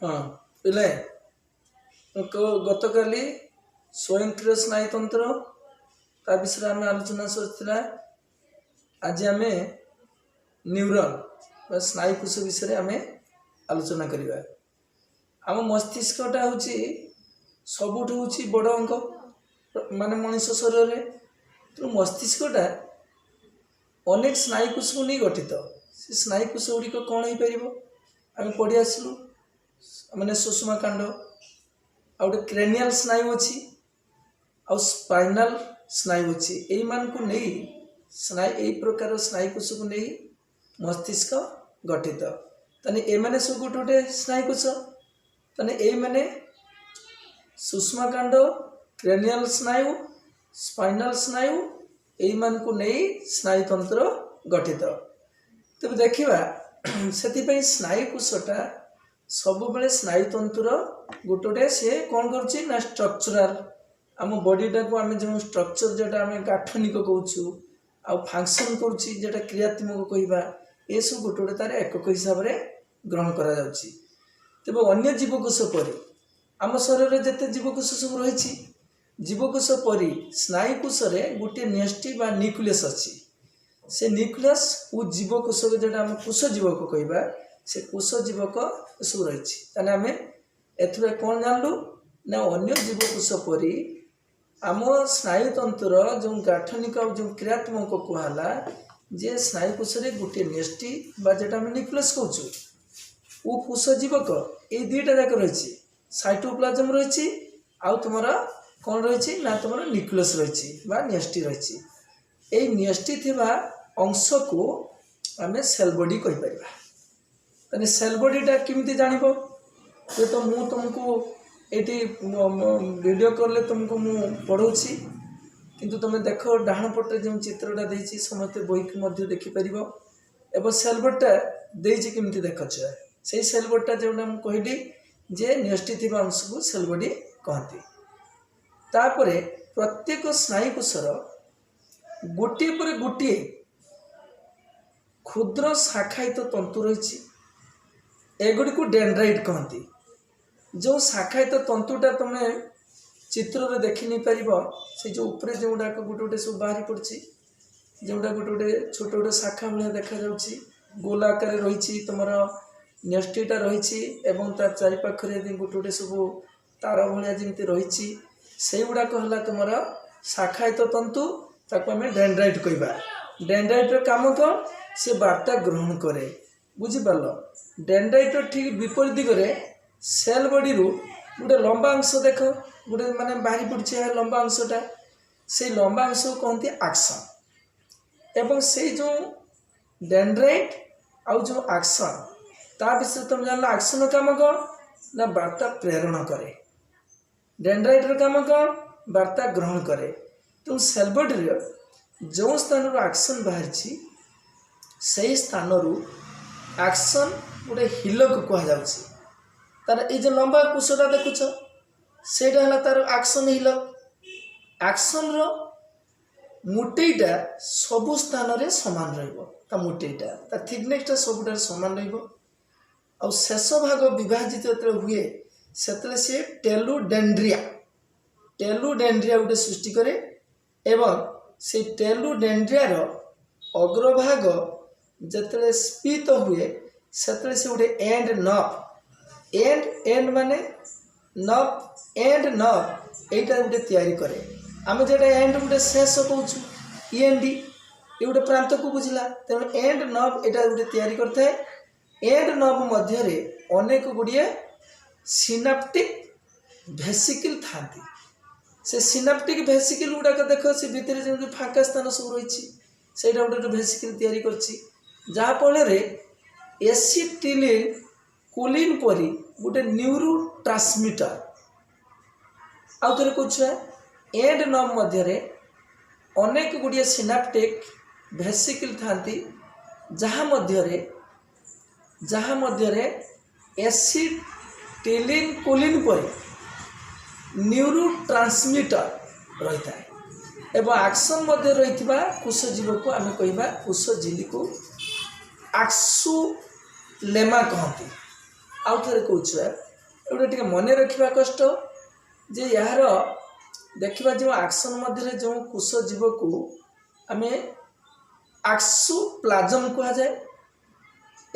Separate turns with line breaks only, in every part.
ହଁ ପିଲେ, ଗତକାଲି ସ୍ୱୟଂକ୍ରିୟ ସ୍ନାୟୁତନ୍ତ୍ର, ତା ବିଷୟରେ ଆମେ ଆଲୋଚନା ସରିଥିଲା। ଆଜି ଆମେ ନ୍ୟୁରନ୍ ବା ସ୍ନାୟୁକୋଷ ବିଷୟରେ ଆମେ ଆଲୋଚନା କରିବା। ଆମ ମସ୍ତିଷ୍କଟା ହେଉଛି ସବୁଠୁ ହେଉଛି ବଡ଼ ଅଙ୍ଗ, ମାନେ ମଣିଷ ଶରୀରରେ। ତେଣୁ ମସ୍ତିଷ୍କଟା ଅନେକ ସ୍ନାୟୁକୋଷକୁ ନେଇ ଗଠିତ। ସେ ସ୍ନାୟୁକୋଷ ଗୁଡ଼ିକ କ'ଣ ହେଇପାରିବ? ଆମେ ପଢ଼ି ଆସିଲୁ, ମାନେ ସୁଷୁମ୍ନା କାଣ୍ଡ, ଆଉ ଗୋଟେ କ୍ରେନିଆଲ ସ୍ନାୟୁ ଅଛି, ଆଉ ସ୍ପାଇନାଲ ସ୍ନାୟୁ ଅଛି। ଏଇମାନଙ୍କୁ ନେଇ ସ୍ନାୟୁ, ଏଇ ପ୍ରକାର ସ୍ନାୟୁକୋଷକୁ ନେଇ ମସ୍ତିଷ୍କ ଗଠିତ। ତାହେଲେ ଏମାନେ ସବୁ ଗୋଟେ ଗୋଟେ ସ୍ନାୟୁକୋଷ। ତାହେଲେ ଏଇମାନେ ସୁଷୁମ୍ନା କାଣ୍ଡ, କ୍ରେନିଆଲ ସ୍ନାୟୁ, ସ୍ପାଇନାଲ ସ୍ନାୟୁ, ଏଇମାନଙ୍କୁ ନେଇ ସ୍ନାୟୁତନ୍ତ୍ର ଗଠିତ। ତେବେ ଦେଖିବା, ସେଥିପାଇଁ ସ୍ନାୟୁକୋଷଟା ସବୁବେଳେ ସ୍ନାୟୁତନ୍ତୁର ଗୋଟେ ଗୋଟେ ସିଏ କ'ଣ କରୁଛି ନା ଷ୍ଟ୍ରକ୍ଚରାଲ, ଆମ ବଡ଼ିଟାକୁ ଆମେ ଯେଉଁ ଷ୍ଟ୍ରକ୍ଚର, ଯେଉଁଟା ଆମେ ଗାଠନିକ କହୁଛୁ, ଆଉ ଫାଙ୍କସନ୍ କରୁଛି, ଯେଉଁଟା କ୍ରିୟାତ୍ମକ କହିବା, ଏସବୁ ଗୋଟେ ଗୋଟେ ତାର ଏକକ ହିସାବରେ ଗ୍ରହଣ କରାଯାଉଛି। ତେବେ ଅନ୍ୟ ଜୀବକୋଷ ପରି, ଆମ ଶରୀରରେ ଯେତେ ଜୀବକୋଷ ସବୁ ରହିଛି, ଜୀବକୋଷ ପରି ସ୍ନାୟୁକୋଷରେ ଗୋଟିଏ ନ୍ୟଷ୍ଟି ବା ନ୍ୟୁକ୍ଲିୟସ୍ ଅଛି। ସେ ନ୍ୟୁକ୍ଲିୟସ୍ ଓ ଜୀବକୋଷ, ଯେଉଁଟା ଆମେ କୋଷ ଜୀବକ କହିବା, ସେ କୋଷ ଜୀବକ ଏସବୁ ରହିଛି। ତାହେଲେ ଆମେ ଏଥିରେ କ'ଣ ଜାଣିଲୁ ନା ଅନ୍ୟ ଜୀବକୋଷ ପରି ଆମ ସ୍ନାୟୁତନ୍ତ୍ର ଯେଉଁ ଗାଠନିକ ଆଉ ଯେଉଁ କ୍ରିୟାତ୍ମକ କୁହାହେଲା ଯେ ସ୍ନାୟୁକୋଷରେ ଗୋଟିଏ ନ୍ୟଷ୍ଟି ବା ଯେଉଁଟା ଆମେ ନ୍ୟୁକ୍ଲିୟସ୍ କହୁଛୁ ଓ କୋଷ ଜୀବକ, ଏଇ ଦୁଇଟା ଯାକ ରହିଛି। ସାଇଟୋପ୍ଲାଜମ ରହିଛି, ଆଉ ତୁମର କ'ଣ ରହିଛି ନା ତୁମର ନ୍ୟୁକ୍ଲିୟସ୍ ରହିଛି ବା ନ୍ୟଷ୍ଟି ରହିଛି। ଏଇ ନ୍ୟଷ୍ଟି ଥିବା ଅଂଶକୁ ଆମେ ସେଲ୍ ବଡି କହିପାରିବା। ତାହେଲେ ସେଲ୍ ବଡିଟା କେମିତି ଜାଣିବ? ହୁଏତ ମୁଁ ତୁମକୁ ଏଇଠି ଭିଡ଼ିଓ କଲେ ତୁମକୁ ମୁଁ ପଢ଼ଉଛି, କିନ୍ତୁ ତୁମେ ଦେଖ, ଡାହାଣ ପଟରେ ଯେଉଁ ଚିତ୍ରଟା ଦେଇଛି, ସମସ୍ତେ ବହିକୁ ମଧ୍ୟ ଦେଖିପାରିବ। ଏବଂ ସେଲ୍ ବଡିଟା ଦେଇଛି କେମିତି ଦେଖ ଛୁଆ। ସେଇ ସେଲ୍ ବଡିଟା ଯେଉଁଟା ମୁଁ କହିଲି ଯେ ନ୍ୟଷ୍ଟି ଥିବା ଅଂଶକୁ ସେଲ୍ ବଡି କହନ୍ତି। ତାପରେ ପ୍ରତ୍ୟେକ ସ୍ନାୟୁକୋଷର ଗୋଟିଏ ପରେ ଗୋଟିଏ କ୍ଷୁଦ୍ର ଶାଖାୟିତ ତନ୍ତୁ ରହିଛି। ଏଗୁଡ଼ିକୁ ଡେଣ୍ଡ୍ରାଇଟ୍ କହନ୍ତି। ଯେଉଁ ଶାଖାୟିତ ତନ୍ତୁଟା ତୁମେ ଚିତ୍ରରେ ଦେଖି ନେଇପାରିବ, ସେ ଯେଉଁ ଉପରେ ଯେଉଁଗୁଡ଼ାକ ଗୋଟେ ଗୋଟେ ସବୁ ବାହାରି ପଡ଼ିଛି, ଯେଉଁଟା ଗୋଟେ ଗୋଟେ ଛୋଟ ଛୋଟ ଶାଖା ଭଳିଆ ଦେଖାଯାଉଛି, ଗୋଲ ଆକାରରେ ରହିଛି, ତୁମର ନ୍ୟଷ୍ଟିଟା ରହିଛି ଏବଂ ତା ଚାରିପାଖରେ ଗୋଟେ ଗୋଟେ ସବୁ ତାର ଭଳିଆ ଯେମିତି ରହିଛି, ସେଇଗୁଡ଼ାକ ହେଲା ତୁମର ଶାଖାୟିତ ତନ୍ତୁ। ତାକୁ ଆମେ ଡେଣ୍ଡ୍ରାଇଟ୍ କହିବା। ଡେଣ୍ଡ୍ରାଇଟ୍ର କାମ କ'ଣ? ସେ ବାର୍ତ୍ତା ଗ୍ରହଣ କରେ। ବୁଝିପାରିଲ? ଡେଣ୍ଡ୍ରାଇଟ୍ର ଠିକ୍ ବିପରୀତ ଦିଗରେ ସେଲ୍ ବଡ଼ିରୁ ଗୋଟେ ଲମ୍ବା ଅଂଶ ଦେଖ, ଗୋଟେ ମାନେ ବାହାରି ପଡ଼ିଛି। ଏହା ଲମ୍ବା ଅଂଶଟା, ସେଇ ଲମ୍ବା ଅଂଶକୁ କହନ୍ତି ଆକ୍ସନ୍। ଏବଂ ସେଇ ଯେଉଁ ଡେଣ୍ଡ୍ରାଇଟ୍ ଆଉ ଯେଉଁ ଆକ୍ସନ୍, ତା ବିଷୟରେ ତୁମେ ଜାଣିଲ। ଆକ୍ସନ୍ର କାମ କ'ଣ ନା ବାର୍ତ୍ତା ପ୍ରେରଣ କରେ। ଡେଣ୍ଡ୍ରାଇଟ୍ର କାମ କ'ଣ? ବାର୍ତ୍ତା ଗ୍ରହଣ କରେ। ତେଣୁ ସେଲ୍ ବଡ଼ିର ଯେଉଁ ସ୍ଥାନରୁ ଆକ୍ସନ୍ ବାହାରିଛି, ସେଇ ସ୍ଥାନରୁ ଆକ୍ସନ୍ ଗୋଟେ ହିଲକୁ କୁହାଯାଉଛି। ତାର ଏଇ ଯେଉଁ ଲମ୍ବା କୋଷଟା ଦେଖୁଛ, ସେଇଟା ହେଲା ତାର ଆକ୍ସନ୍ ହିଲକ। ଆକ୍ସନ୍ର ମୋଟେଇଟା ସବୁ ସ୍ଥାନରେ ସମାନ ରହିବ। ତା ମୋଟେଇଟା, ତା ଥିକନେସଟା ସବୁଟାରେ ସମାନ ରହିବ। ଆଉ ଶେଷ ଭାଗ ବିଭାଜିତ ଯେତେବେଳେ ହୁଏ, ସେତେବେଳେ ସିଏ ଟେଲୁଡେଣ୍ଡ୍ରିଆ ଗୋଟେ ସୃଷ୍ଟି କରେ। ଏବଂ ସେଇ ଟେଲୁଡେଣ୍ଡ୍ରିଆର ଅଗ୍ରଭାଗ ଯେତେବେଳେ ସ୍ଫୀତ ହୁଏ, ସେତେବେଳେ ସେ ଗୋଟେ ଏଣ୍ଡ ନବ୍, ଏଣ୍ଡ ଏଣ୍ଡ ମାନେ ନବ୍, ଏଣ୍ଡ ନବ୍ ଏଇଟା ଗୋଟେ ତିଆରି କରେ। ଆମେ ଯେଉଁଟା ଏଣ୍ଡ ଗୋଟେ ଶେଷ କହୁଛୁ, ଇଏନ୍ଡି, ଏ ଗୋଟେ ପ୍ରାନ୍ତକୁ ବୁଝିଲା। ତେଣୁ ଏଣ୍ଡ ନବ୍ ଏଇଟା ଗୋଟେ ତିଆରି କରିଥାଏ। ଏଣ୍ଡ ନବ୍ ମଧ୍ୟରେ ଅନେକ ଗୁଡ଼ିଏ ସିନାପ୍ଟିକ୍ ଭେସିକିଲ୍ ଥାନ୍ତି। ସେ ସିନାପ୍ଟିକ୍ ଭେସିକିଲ୍ ଗୁଡ଼ାକ ଦେଖ, ସେ ଭିତରେ ଯେମିତି ଫାଙ୍କା ସ୍ଥାନ ସବୁ ରହିଛି, ସେଇଟା ଗୋଟେ ଗୋଟେ ଭେସିକିଲ୍ ତିଆରି କରିଛି, ଯାହାଫଳରେ ଏସିଟିଲିନ୍ କୋଲିନ୍ ପରି ଗୋଟେ ନ୍ୟୁରୋ ଟ୍ରାନ୍ସମିଟର। ଆଉ ଥରେ କହୁଛୁ, ଏଣ୍ଡ ନବ୍ ମଧ୍ୟରେ ଅନେକ ଗୁଡ଼ିଏ ସିନାପ୍ଟିକ୍ ଭେସିକିଲ୍ ଥାନ୍ତି, ଯାହା ମଧ୍ୟରେ ଏସିଟିଲିନ୍ କୋଲିନ୍ ପରି ନ୍ୟୁରୋ ଟ୍ରାନ୍ସମିଟର ରହିଥାଏ। ଏବଂ ଆକ୍ସନ୍ ମଧ୍ୟ ରହିଥିବା କୋଷଜୀବକୁ ଆମେ କହିବା, କୋଷ ଝିଲ୍ଲିକୁ ଆକ୍ସୋଲେମା କହନ୍ତି। ଆଉ ଥରେ କହୁଛୁ, ଏଗୁଡ଼ା ଟିକେ ମନେ ରଖିବା କଷ୍ଟ ଯେ ଏହାର ଦେଖିବା ଯେଉଁ ଆକ୍ସନ୍ ମଧ୍ୟରେ ଯେଉଁ କୋଷ ଜୀବକୁ ଆମେ ଆକ୍ସୋପ୍ଲାଜମ କୁହାଯାଏ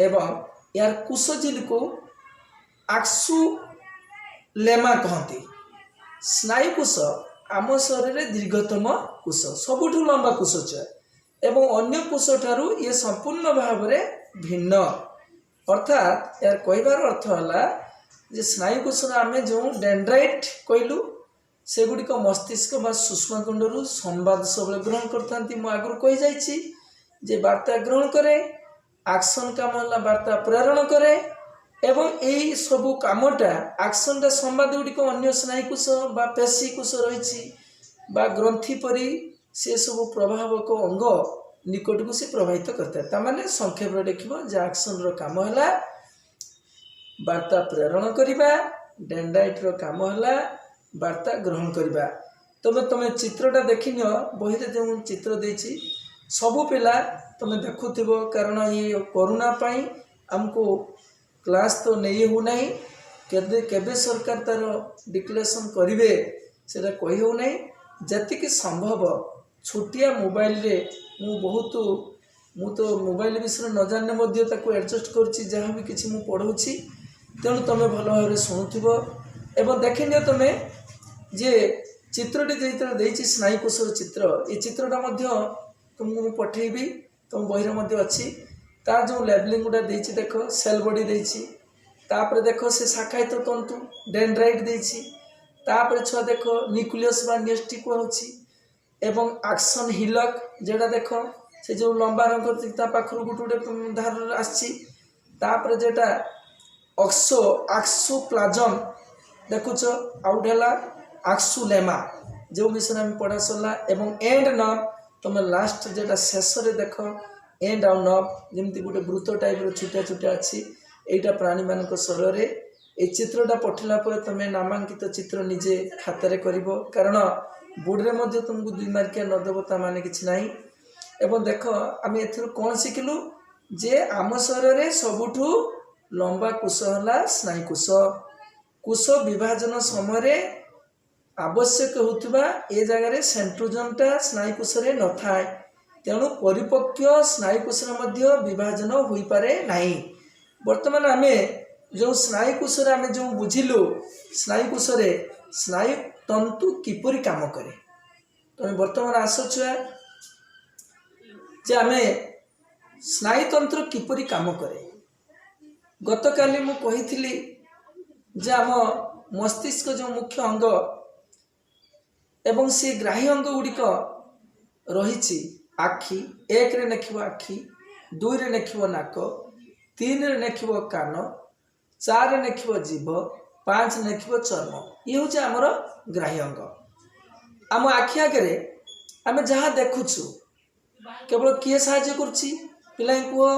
ଏବଂ ଏହାର କୋଷଝିଲ୍ଲିକୁ ଆକ୍ସୋଲେମା କହନ୍ତି। ସ୍ନାୟୁକୋଷ ଆମ ଶରୀରରେ ଦୀର୍ଘତମ କୋଷ, ସବୁଠୁ ଲମ୍ବା କୋଷ ଚୟ ଏବଂ ଅନ୍ୟ କୋଷ ଠାରୁ ଇଏ ସମ୍ପୂର୍ଣ୍ଣ ଭାବରେ ଭିନ୍ନ। ଅର୍ଥାତ୍ ଏହାର କହିବାର ଅର୍ଥ ହେଲା ଯେ ସ୍ନାୟୁକୋଷର ଆମେ ଯେଉଁ ଡେଣ୍ଡ୍ରାଇଟ୍ କହିଲୁ, ସେଗୁଡ଼ିକ ମସ୍ତିଷ୍କ ବା ସୂକ୍ଷ୍ମଖଣ୍ଡରୁ ସମ୍ବାଦ ସବୁବେଳେ ଗ୍ରହଣ କରିଥାନ୍ତି। ମୁଁ ଆଗରୁ କହିଯାଇଛି ଯେ ବାର୍ତ୍ତା ଗ୍ରହଣ କରେ, ଆକ୍ସନ୍ କାମ ହେଲା ବାର୍ତ୍ତା ପ୍ରେରଣ କରେ ଏବଂ ଏଇ ସବୁ କାମଟା ଆକ୍ସନ୍ଟା ସମ୍ବାଦ ଗୁଡ଼ିକ ଅନ୍ୟ ସ୍ନାୟୁକୋଷ ବା ପେଶୀ କୋଷ ରହିଛି ବା ଗ୍ରନ୍ଥି ପରି ସେ ସବୁ ପ୍ରଭାବକ ଅଙ୍ଗ ନିକଟକୁ ସେ ପ୍ରବାହିତ କରିଥାଏ। ତାମାନେ ସଂକ୍ଷେପରେ ଦେଖିବ ଯେ ଆକ୍ସନ୍ର କାମ ହେଲା ବାର୍ତ୍ତା ପ୍ରେରଣ କରିବା, ଡେଣ୍ଡ୍ରାଇଟ୍ର କାମ ହେଲା ବାର୍ତ୍ତା ଗ୍ରହଣ କରିବା। ତମେ ତମେ ଚିତ୍ରଟା ଦେଖିନିଅ, ବହିରେ ଯେଉଁ ଚିତ୍ର ଦେଇଛି ସବୁ ପିଲା ତମେ ଦେଖୁଥିବ, କାରଣ ଇଏ କରୋନା ପାଇଁ ଆମକୁ କ୍ଲାସ୍ ତ ନେଇ ହେଉନାହିଁ। କେବେ କେବେ ସରକାର ତାର ଡିକ୍ଲେରେସନ୍ କରିବେ, ସେଇଟା କହି ହେଉନାହିଁ। ଯେତିକି ସମ୍ଭବ ଛୋଟିଆ ମୋବାଇଲରେ ମୁଁ ତ ମୋବାଇଲ ବିଷୟରେ ନ ଜାଣିଲେ ମଧ୍ୟ ତାକୁ ଆଡ଼ଜଷ୍ଟ କରୁଛି, ଯାହା ବି କିଛି ମୁଁ ପଢ଼ଉଛି। ତେଣୁ ତୁମେ ଭଲ ଭାବରେ ଶୁଣୁଥିବ ଏବଂ ଦେଖିନିଅ ତୁମେ ଯେ ଚିତ୍ରଟି ଯେତେବେଳେ ଦେଇଛି, ସ୍ନାୟୁକୋଷର ଚିତ୍ର, ଏ ଚିତ୍ରଟା ମଧ୍ୟ ତୁମକୁ ମୁଁ ପଠେଇବି, ତୁମ ବହିରେ ମଧ୍ୟ ଅଛି। ତାର ଯେଉଁ ଲେବଲିଂ ଗୁଡ଼ା ଦେଇଛି ଦେଖ, ସେଲ୍ ବଡି ଦେଇଛି, ତାପରେ ଦେଖ ସେ ଶାଖାୟିତ ତନ୍ତୁ ଡେଣ୍ଡ୍ରାଇଟ୍ ଦେଇଛି, ତାପରେ ଛୁଆ ଦେଖ ନ୍ୟୁକ୍ଲିୟସ୍ ବା ନ୍ୟଷ୍ଟି କୁହାଉଛି ଏବଂ ଆକ୍ସନ୍ ହିଲକ୍ ଯେଉଁଟା ଦେଖ, ସେ ଯେଉଁ ଲମ୍ବା ରଙ୍ଗ ତା ପାଖରୁ ଗୋଟେ ଗୋଟେ ଧାର ଆସିଛି। ତାପରେ ଯେଟା ଆକ୍ସୋପ୍ଲାଜମ ଦେଖୁଛ, ଆଉ ଗୋଟେ ହେଲା ଆକ୍ସୁଲେମା, ଯେଉଁ ବିଷୟରେ ଆମେ ପଢ଼ା ସରିଲା। ଏବଂ ଏଣ୍ଡ ନର୍ଭ, ତୁମେ ଲାଷ୍ଟ ଯେଟା ଶେଷରେ ଦେଖ, ଏଣ୍ଡ ଆଉ ନର୍ଭ ଯେମିତି ଗୋଟେ ବୃତ୍ତ ଟାଇପ୍ର ଛୋଟିଆ ଛୋଟିଆ ଅଛି। ଏଇଟା ପ୍ରାଣୀମାନଙ୍କ ଶରୀରରେ। ଏଇ ଚିତ୍ରଟା ପଠେଇଲା ପରେ ତୁମେ ନାମାଙ୍କିତ ଚିତ୍ର ନିଜେ ଖାତାରେ କରିବ, କାରଣ ବୋର୍ଡ଼ରେ ମଧ୍ୟ ତୁମକୁ 2 ମାର୍କିଆ ନଦେବ ତା ମାନେ କିଛି ନାହିଁ। ଏବଂ ଦେଖ, ଆମେ ଏଥିରୁ କ'ଣ ଶିଖିଲୁ ଯେ ଆମ ଶରୀରରେ ସବୁଠୁ ଲମ୍ବା କୋଷ ହେଲା ସ୍ନାୟୁକୋଷ। କୋଷ ବିଭାଜନ ସମୟରେ ଆବଶ୍ୟକ ହେଉଥିବା ଏ ଜାଗାରେ ସେଣ୍ଟ୍ରୋଜୋମଟା ସ୍ନାୟୁକୋଷରେ ନଥାଏ, ତେଣୁ ପରିପକ୍ୱ ସ୍ନାୟୁକୋଷରେ ମଧ୍ୟ ବିଭାଜନ ହୋଇପାରେ ନାହିଁ। ବର୍ତ୍ତମାନ ଆମେ ଯେଉଁ ସ୍ନାୟୁକୋଷରେ ଆମେ ଯେଉଁ ବୁଝିଲୁ, ସ୍ନାୟୁକୋଷରେ ସ୍ନାୟୁ ତନ୍ତୁ କିପରି କାମ କରେ, ତମେ ବର୍ତ୍ତମାନ ଆସ ଛୁଆ ଯେ ଆମେ ସ୍ନାୟୁତନ୍ତ୍ର କିପରି କାମ କରେ। ଗତକାଲି ମୁଁ କହିଥିଲି ଯେ ଆମ ମସ୍ତିଷ୍କ ଯେଉଁ ମୁଖ୍ୟ ଅଙ୍ଗ ଏବଂ ସେ ଗ୍ରାହ୍ୟ ଅଙ୍ଗ ଗୁଡ଼ିକ ରହିଛି, ଆଖି, ଏକରେ ଲେଖିବ ଆଖି, ଦୁଇରେ ଲେଖିବ ନାକ, ତିନିରେ ଲେଖିବ କାନ, ଚାରିରେ ଲେଖିବ ଜିଭ, ପାଞ୍ଚ ଲେଖିବ ଚର୍ମ। ଇଏ ହେଉଛି ଆମର ଗ୍ରାହ୍ୟ ଅଙ୍ଗ। ଆମ ଆଖି ଆଗରେ ଆମେ ଯାହା ଦେଖୁଛୁ, କେବଳ କିଏ ସାହାଯ୍ୟ କରୁଛି ପିଲାଙ୍କୁ କୁହ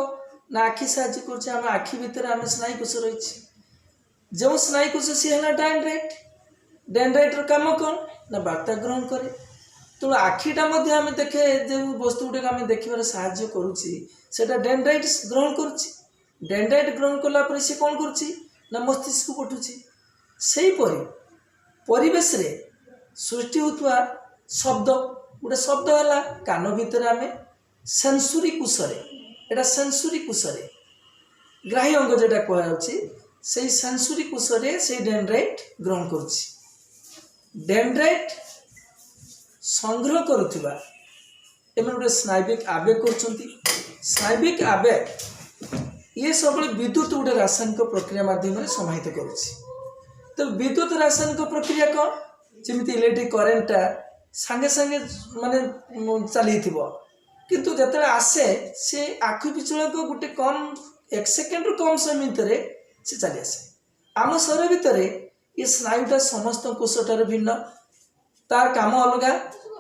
ନା? ଆଖି ସାହାଯ୍ୟ କରୁଛି। ଆମ ଆଖି ଭିତରେ ଆମେ ସ୍ନାୟୁକୋଷ ରହିଛି। ଯେଉଁ ସ୍ନାୟୁକୋଷ ସିଏ ହେଲା ଡେଣ୍ଡ୍ରାଇଟ୍। ଡେଣ୍ଡ୍ରାଇଟ୍ର କାମ କ'ଣ ନା ବାର୍ତ୍ତା ଗ୍ରହଣ କରେ। ତେଣୁ ଆଖିଟା ମଧ୍ୟ ଆମେ ଦେଖେ, ଯେଉଁ ବସ୍ତୁ ଗୁଡ଼ିକ ଆମେ ଦେଖିବାରେ ସାହାଯ୍ୟ କରୁଛି, ସେଇଟା ଡେଣ୍ଡ୍ରାଇଟ୍ ଗ୍ରହଣ କରୁଛି। ଡେଣ୍ଡ୍ରାଇଟ୍ ଗ୍ରହଣ କଲା ପରେ ସେ କ'ଣ କରୁଛି ନା ମସ୍ତିଷ୍କକୁ ପଠଉଛି। ସେହିପରି ପରିବେଶରେ ସୃଷ୍ଟି ହେଉଥିବା ଶବ୍ଦ, ଗୋଟେ ଶବ୍ଦ ହେଲା, କାନ ଭିତରେ ଆମେ ସେନ୍ସୁରୀ କୋଷରେ, ଏଇଟା ସେନ୍ସୁରୀ କୋଷରେ ଗ୍ରାହ୍ୟ ଅଙ୍ଗ ଯେଟା କୁହାଯାଉଛି, ସେଇ ସେନ୍ସୁରୀ କୋଷରେ ସେଇ ଡେଣ୍ଡ୍ରାଇଟ୍ ଗ୍ରହଣ କରୁଛି। ଡେଣ୍ଡ୍ରାଇଟ୍ ସଂଗ୍ରହ କରୁଥିବା ଏମାନେ ଗୋଟେ ସ୍ନାୟବିକ ଆବେଗ କରୁଛନ୍ତି। ସ୍ନାୟବିକ ଆବେଗ ଇଏ ସବୁବେଳେ ବିଦ୍ୟୁତ ଗୋଟେ ରାସାୟନିକ ପ୍ରକ୍ରିୟା ମାଧ୍ୟମରେ ସମାହିତ କରୁଛି। ତ ବିଦ୍ୟୁତ ରାସାୟନିକ ପ୍ରକ୍ରିୟା କ'ଣ? ଯେମିତି ଇଲେକ୍ଟ୍ରିକ୍ କରେଣ୍ଟଟା ସାଙ୍ଗେ ସାଙ୍ଗେ ମାନେ ଚାଲିଥିବ, କିନ୍ତୁ ଯେତେବେଳେ ଆସେ ସେ ଆଖି ପିଛୁଳାକ ଗୋଟେ କମ୍ ଏକ ସେକେଣ୍ଡରୁ କମ୍ ସମୟ ଭିତରେ ସେ ଚାଲି ଆସେ। ଆମ ଶରୀର ଭିତରେ ଏ ସ୍ନାୟୁଟା ସମସ୍ତ କୋଷଠାରୁ ଭିନ୍ନ, ତାର କାମ ଅଲଗା।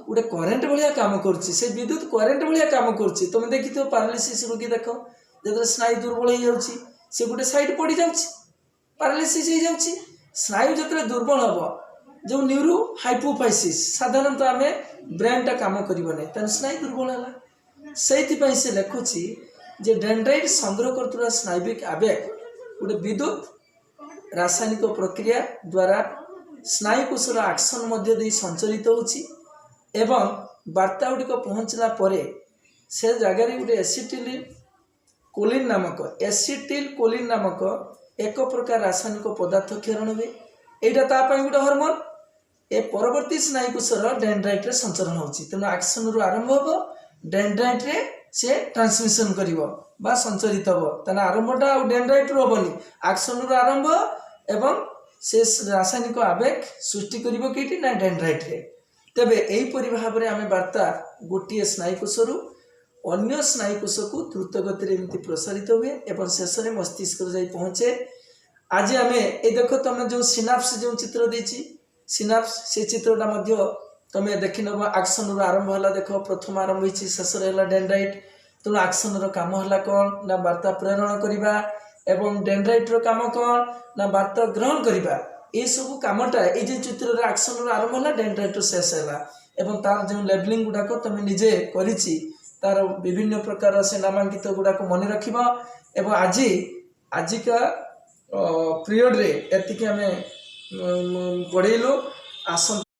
ଗୋଟେ କରେଣ୍ଟ ଭଳିଆ କାମ କରୁଛି, ସେ ବିଦ୍ୟୁତ କରେଣ୍ଟ ଭଳିଆ କାମ କରୁଛି। ତୁମେ ଦେଖିଥିବ ପାରାଲିସିସ୍ ରୋଗୀ ଦେଖ, ଯେତେବେଳେ ସ୍ନାୟୁ ଦୁର୍ବଳ ହେଇଯାଉଛି, ସେ ଗୋଟେ ସାଇଡ୍ ପଡ଼ିଯାଉଛି, ପାରାଲିସିସ୍ ହେଇଯାଉଛି। ସ୍ନାୟୁ ଯେତେବେଳେ ଦୁର୍ବଳ ହେବ, ଯେଉଁ ନ୍ୟୁରୋ ହାଇପୋଫାଇସିସ୍, ସାଧାରଣତଃ ଆମେ ବ୍ରେନ୍ଟା କାମ କରିବ ନାହିଁ, ତେଣୁ ସ୍ନାୟୁ ଦୁର୍ବଳ ହେଲା। ସେଇଥିପାଇଁ ସେ ଲେଖୁଛି ଯେ ଡେଣ୍ଡ୍ରାଇଟ୍ ସଂଗ୍ରହ କରୁଥିବା ସ୍ନାୟବିକ ଆବେଗ ଗୋଟେ ବିଦ୍ୟୁତ ରାସାୟନିକ ପ୍ରକ୍ରିୟା ଦ୍ୱାରା ସ୍ନାୟୁକୋଷର ଆକ୍ସନ୍ ମଧ୍ୟ ଦେଇ ସଞ୍ଚରିତ ହେଉଛି ଏବଂ ବାର୍ତ୍ତା ଗୁଡ଼ିକ ପହଞ୍ଚିଲା ପରେ ସେ ଜାଗାରେ ଗୋଟେ ଏସିଟିଲ୍ କୋଲିନ୍ ନାମକ ଏକ ପ୍ରକାର ରାସାୟନିକ ପଦାର୍ଥ କ୍ଷରଣ ହୁଏ। ଏଇଟା ତା ପାଇଁ ଗୋଟେ ହରମୋନ୍। ଏ ପରବର୍ତ୍ତୀ ସ୍ନାୟୁକୋଷର ଡେଣ୍ଡ୍ରାଇଟ୍ରେ ସଞ୍ଚରଣ ହେଉଛି। ତେଣୁ ଆକ୍ସନରୁ ଆରମ୍ଭ ହେବ, ଡେଣ୍ଡ୍ରାଇଟ୍ରେ ସେ ଟ୍ରାନ୍ସମିସନ୍ କରିବ ବା ସଞ୍ଚରିତ ହେବ। ତାହେଲେ ଆରମ୍ଭଟା ଆଉ ଡେଣ୍ଡ୍ରାଇଟ୍ରୁ ହେବନି, ଆକ୍ସନରୁ ଆରମ୍ଭ ଏବଂ ସେ ରାସାୟନିକ ଆବେଗ ସୃଷ୍ଟି କରିବ କେଇଠି ନା ଡେଣ୍ଡ୍ରାଇଟ୍ରେ। ତେବେ ଏହିପରି ଭାବରେ ଆମେ ବାର୍ତ୍ତା ଗୋଟିଏ ସ୍ନାୟୁକୋଷରୁ ଅନ୍ୟ ସ୍ନାୟୁକୋଷକୁ ଦ୍ରୁତ ଗତିରେ ଏମିତି ପ୍ରସାରିତ ହୁଏ ଏବଂ ଶେଷରେ ମସ୍ତିଷ୍କରେ ଯାଇ ପହଞ୍ଚେ। ଆଜି ଆମେ ଏଇ ଦେଖ, ତମେ ଯେଉଁ ସିନାପ୍ସ, ଯେଉଁ ଚିତ୍ର ଦେଇଛି ସିନାପ୍ସ, ସେ ଚିତ୍ରଟା ମଧ୍ୟ ତମେ ଦେଖିନେବ। ଆକ୍ସନରୁ ଆରମ୍ଭ ହେଲା, ଦେଖ, ପ୍ରଥମ ଆରମ୍ଭ ହେଇଛି, ଶେଷରେ ହେଲା ଡେଣ୍ଡ୍ରାଇଟ୍। ତେଣୁ ଆକ୍ସନର କାମ ହେଲା କ'ଣ ନା ବାର୍ତ୍ତା ପ୍ରେରଣ କରିବା ଏବଂ ଡେଣ୍ଡ୍ରାଇଟ୍ର କାମ କ'ଣ ନା ବାର୍ତ୍ତା ଗ୍ରହଣ କରିବା। ଏଇସବୁ କାମଟା ଏଇ ଯେଉଁ ଚିତ୍ରରେ ଆକ୍ସନରୁ ଆରମ୍ଭ ହେଲା, ଡେଣ୍ଡ୍ରାଇଟ୍ରୁ ଶେଷ ହେଲା ଏବଂ ତାର ଯେଉଁ ଲେବଲିଂ ଗୁଡ଼ାକ ତମେ ନିଜେ କରିଛି, ତାର ବିଭିନ୍ନ ପ୍ରକାର ସେ ନାମାଙ୍କିତ ଗୁଡ଼ାକ ମନେ ରଖିବ। ଏବଂ ଆଜିକା ପିରିୟଡ଼ରେ ଏତିକି ଆମେ ପଢ଼େଇଲୁ। ଆସନ୍ତା